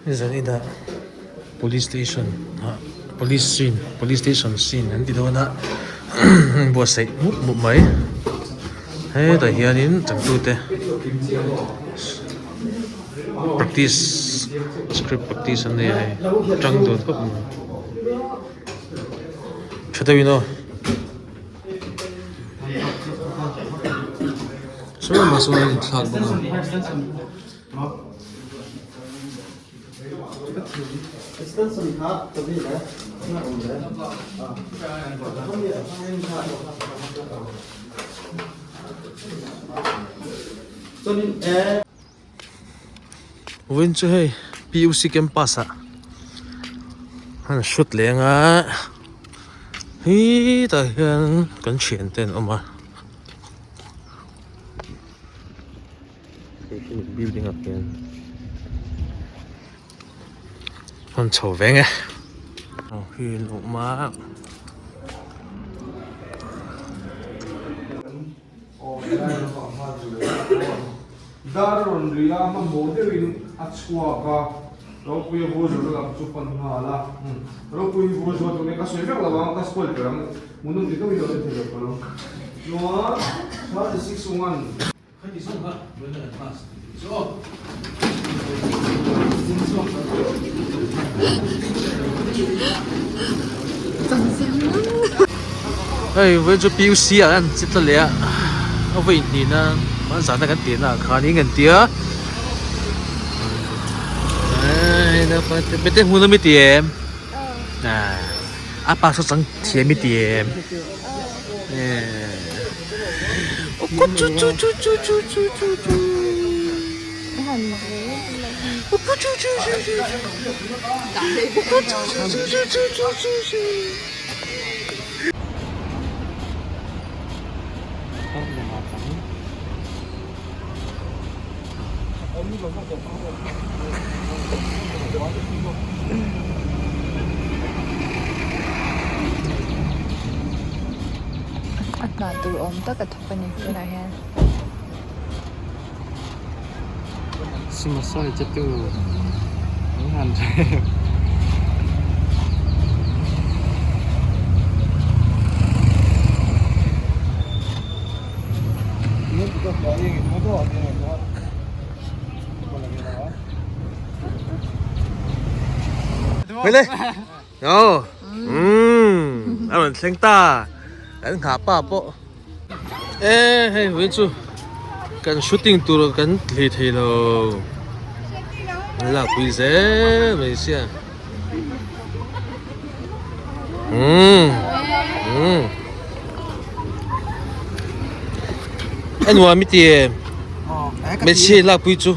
Nizan inah police station ah police scene police station scene an ti dawn a buatsaih mup mup mai hetah hianin changtute practice script practice an nei a hei tang dun khawp mai tha deuhin aw. Saw lamah sawn a inthlak bawk a. Vawiin chu hei PUC campus ah an shoot leng a hetah hian kan thiante an awm a. Hei hi building ah hian hmun chho veng e aw hi an awm a. Dar a rawn ri a, hmanhmawh deuhin a chhuak a, Ropuia vur zawhna lam chu pan nghal a, Ropuii hi vur zawh tur nen ka sawi vek lo ang, ka spoil ber ang, hmuhnawm ti deuhin a awm thei lo ka lo. Chuan 36 1. Hei vawiin chu PUC ah an che tla leh a a vawi hnih na hmanzana kan tih na ah khan eng an tia bete hmun ami ti em a pa saw chang thiam i ti em. A hna tur awm tak a thawk a ni tunah hian. Hei le Aw umm a rawn thleng ta kan nghah pa pawh e hei vawiin chu kan shooting tur kan hlei thei lo an lakpui zel mai sia umm umm a nuam i ti em hmeichhia lakpui chu.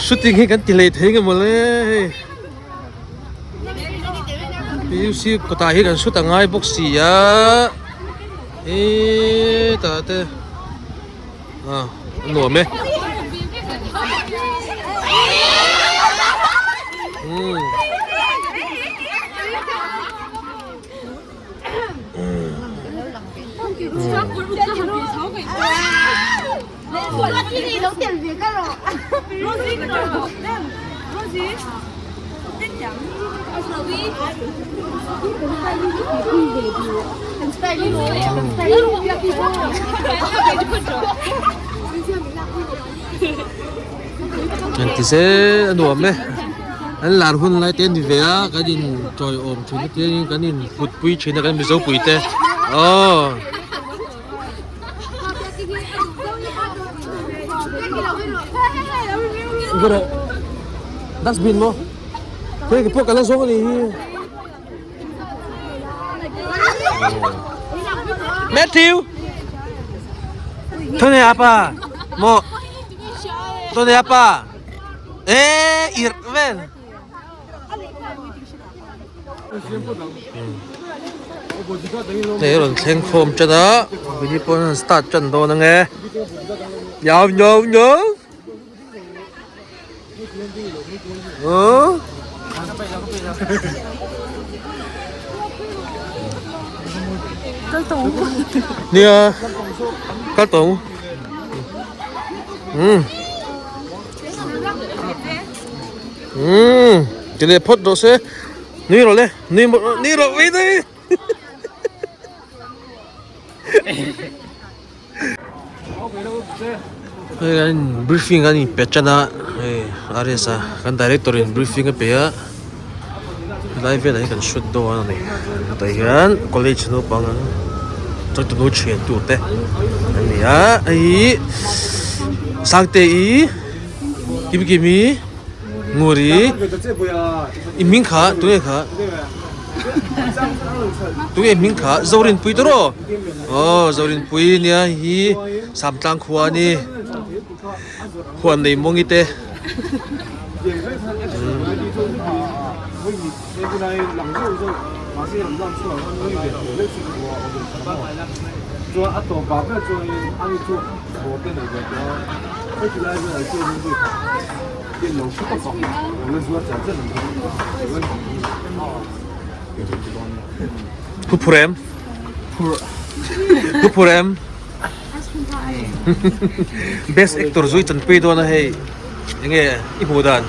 Shooting hi kan ti hlei thei nge mawle hei PUC kawtah hi kan shoot a ngai bawk si a hetah te ah a nuam e umm. An ti zel a nuam e an lar hun lai te a ni ve a kan in tawiawm thin a tiangin kan in hlut pui thin a kan mizo pui te aw. Dustbin maw hei ke pawh kan la zawng a nih hi. Matthew Thôi này apa Mo Thôi này apa Ê irh vel Hei rawn thleng khawm tan a Vini pawn an start tan dawn ange Nhau nhau nhau Nia. Kal tawh ang u. Umm. Umm. Ti leh phawt rawh se. Nui rawh le. Nui mawlh rawh. Nui rawh wei daih. Hei an in briefing an in pe tan a hei RS a kan director in briefing a pe a helai velah hian kan shoot dawn a ni tah hian college naupang changtunu thian tur te an ni a hei hi Sangte-i Kimkimi Nguri i hming kha tunge kha tunge hming kha Zorinpui te rawh aw Zorinpui nia hi Samtlang khua a ni huan nei mawngi te Pu phur em? Pu phur em? Best actor zui chanpui dawn a hei enge i hmuh dan?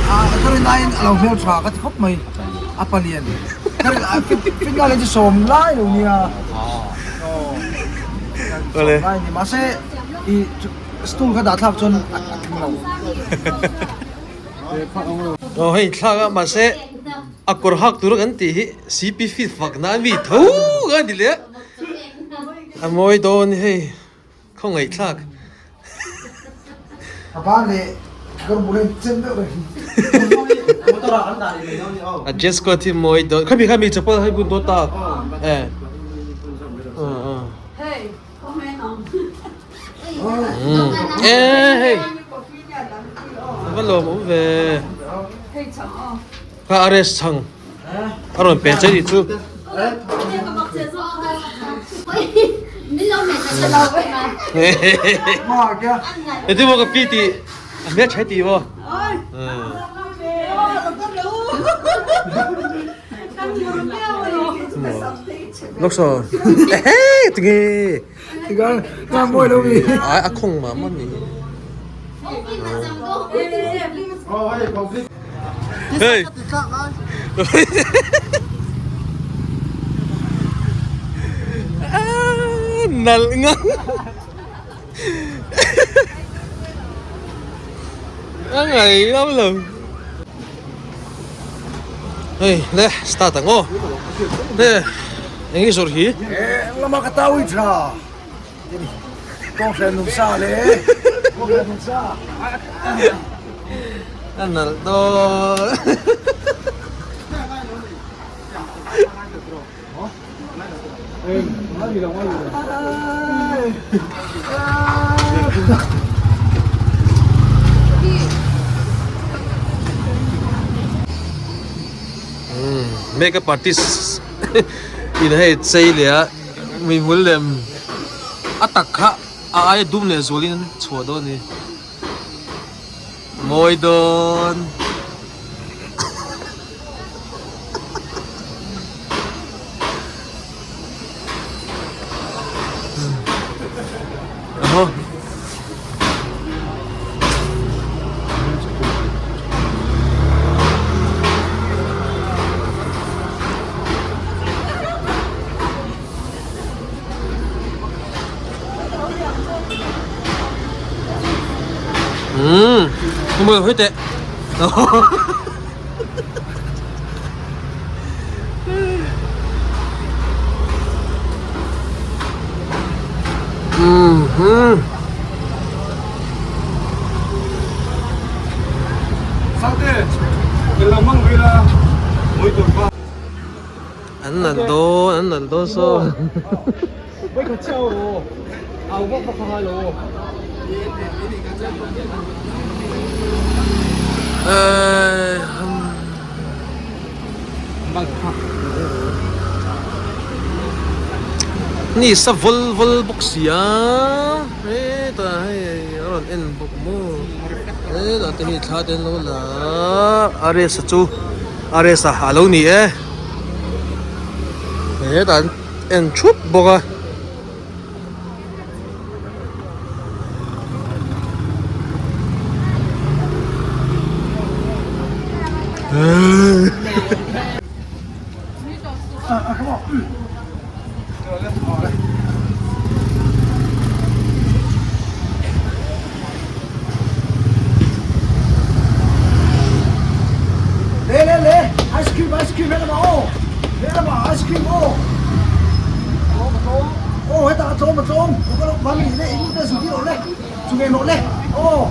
Ka rin aiin a lo hmel tha ka ti khawp mai a palian ka rin ai fit lai chu sawm lai lo nia sawm lai ni mahse i stool kha dah thlak chuan a tling lo. Aw hei thlak a mahse a kawr hak tur a kan tih hi CP fit fak na a mi tho a ni leh a mawi dawn hei khawngaih thlak. A ban leh kawr bul a in chen deuh reng. A dress code hi mawi dawn khami khami chapal hei bun dawn ta e. E hei a va lawm awm ve kha a rest chhang a rawn pen che nih chu eti maw ka pi tih a hmel tha tih maw Lok saw ehe tinge Ai a khawng mah mah ni. Hey. Nal ngang. A ngai ngam lo. Hei le start ang aw. Le eng nge zawrh hi? Eng lama ka tau i tha. Kawng hriat nung sa le. Kawng hriat nung sa. A nalh dawn. Makeup artist in hei chei leh a mihmul lem a tak kha a aia dum leh zualin chhuah dawn a ni. Mawi dawn. Aho. Umm mui hơi tệ umm An nalh dawn an nalh dawn saw. Ni sa vawl vawl bawk sia hetah hei a rawn en bawk maw hetah te hi thla te an lo la a rest a chu a rest a a lo ni e hetah. en thup bawk a. Le le le ice cream ice cream helamah aw helamah ice cream aw aw hetah a tlawm a tlawm mami le in te zuk rawh le chu nge rawh le aw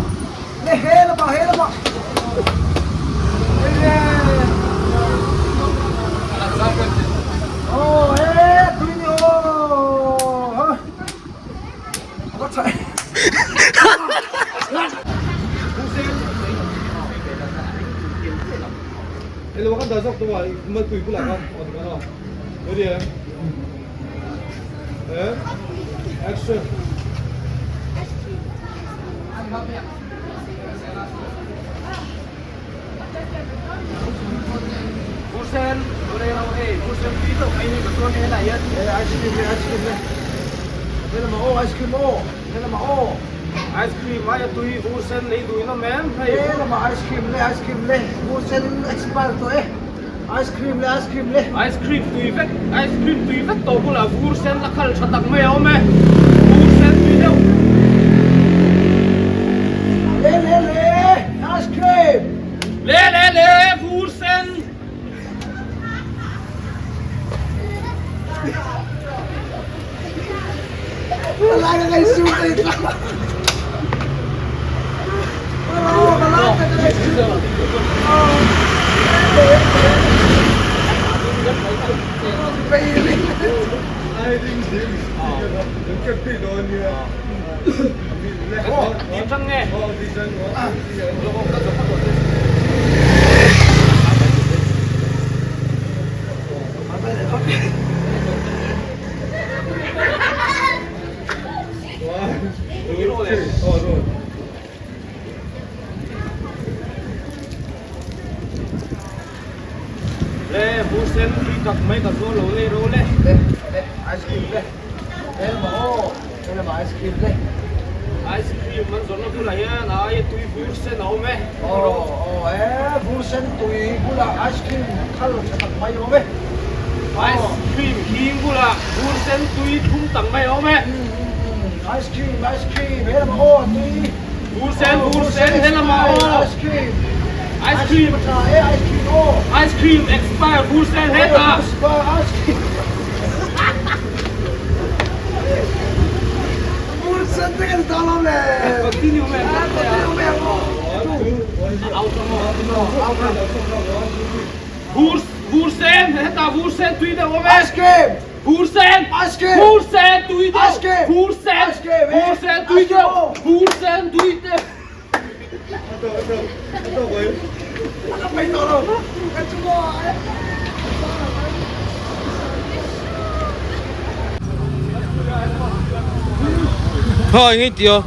le helamah helamah aw he tui ni aw Ice cream ai a tui vur sen lei duhin awm em hei. He lamah ice cream le ice cream le vur sen expire tawh e ice cream le ice cream le. Ice cream tui vek ice cream tui vek tawh bulah vur sen a khal tha tak mai a awm e vur sen tui deuh. Le le le ice cream. Le le le vur sen. Le vur sen tui tak mai ka zuar lo lei ro le. Le le ice cream le le lamah aw le lamah ice cream le. Ice cream an zawrhna bulah hian a aia tui vur sen a awm e. Aw aw e vur sen tui bulah ice cream khal tha tak mai a awm e. Ice cream hing bulah vur sen tui thlum tak mai a awm e. Ice cream ice cream he lamah aw tui. Vur sen vur sen he lamah aw. Ice cream ice cream tha e ice cream aw. Ice cream expire vur sen hetah. Ice cream. Vur sen heta vur sen tui deuh awm e. Ice cream! Vur sen! Ice cream! Vur sen tui deuh! Ice cream! Vur sen! Ice cream! Vur sen tui deuh! Vur sen tui deuh! Thôi nghe chưa?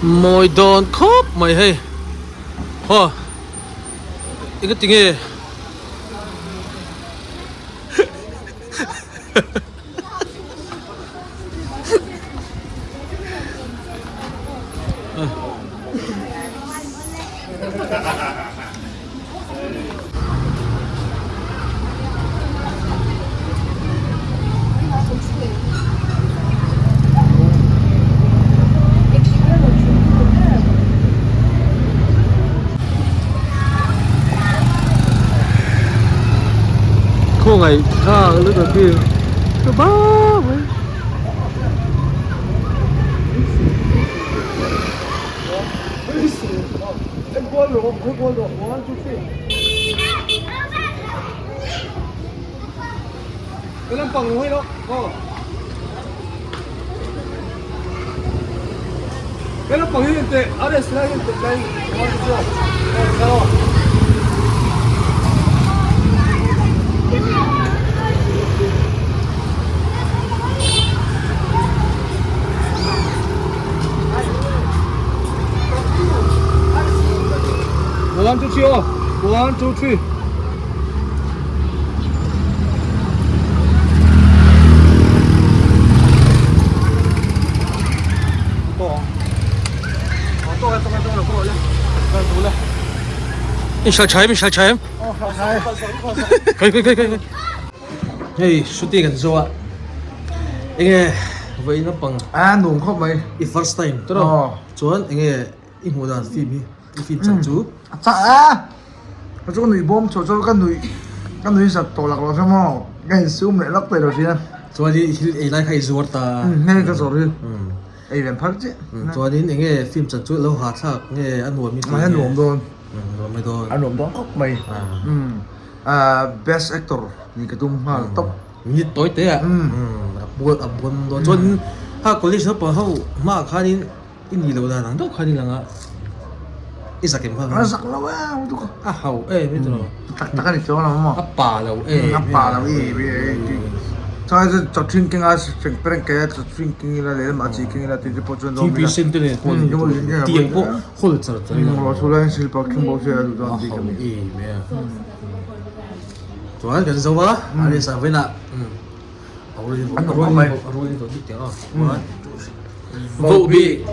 Mawi dawn khawp mai hei haw eng ti nge Khawngaih thlak lutuk hi ka ba mai. 1 2 3 aw 1 2 3 I hral tha em i hral tha em khawi khawi khawi khawi hei shooting kan zo a enge vawiin naupang a nuam khawp mai i first time tawh chuan enge i hmuh dan film hi i film chan chu a chak a ka chu ka nuih bawm chhuah chuan ka nuih ka nuih zat tawh lak lo hre maw ka insum leh lawk thei lo hria chuan i thil ei lai kha i zuar ta hei ka zawr hi ei ven phal chiah chuanin enge film chan chu lo ha thlak nge a nuam i a nuam dawn nuam mai dawn a nuam dawn khawp mai best actor nih ka tum nghal tawp Minute tawi te ah a bual a buan dawn chuan kha college naupang ho hmaah khanin I nih loh dan ang deuh khan i lang a, i zak em kha? A zak lo e, u tuk. A hau em i tawh. Tak tak a ni chuang lo maw? A pa lo em. A pa lo em em. Chuan chu chaw ṭhing keng a, ṭhing pereng keng a, chaw ṭhing keng ila leh lamah chi keng ila tih te pawh chuan dawn ila. Thingpui sen te nen pawh ni tiang pawh hawl char char ila. Rawh chu lai silpa keng bawk se a duh dawn tih ka mi. A hau em e. Chuan kan zo a, a rin sang velah. An awm khawp mai. Voh bik.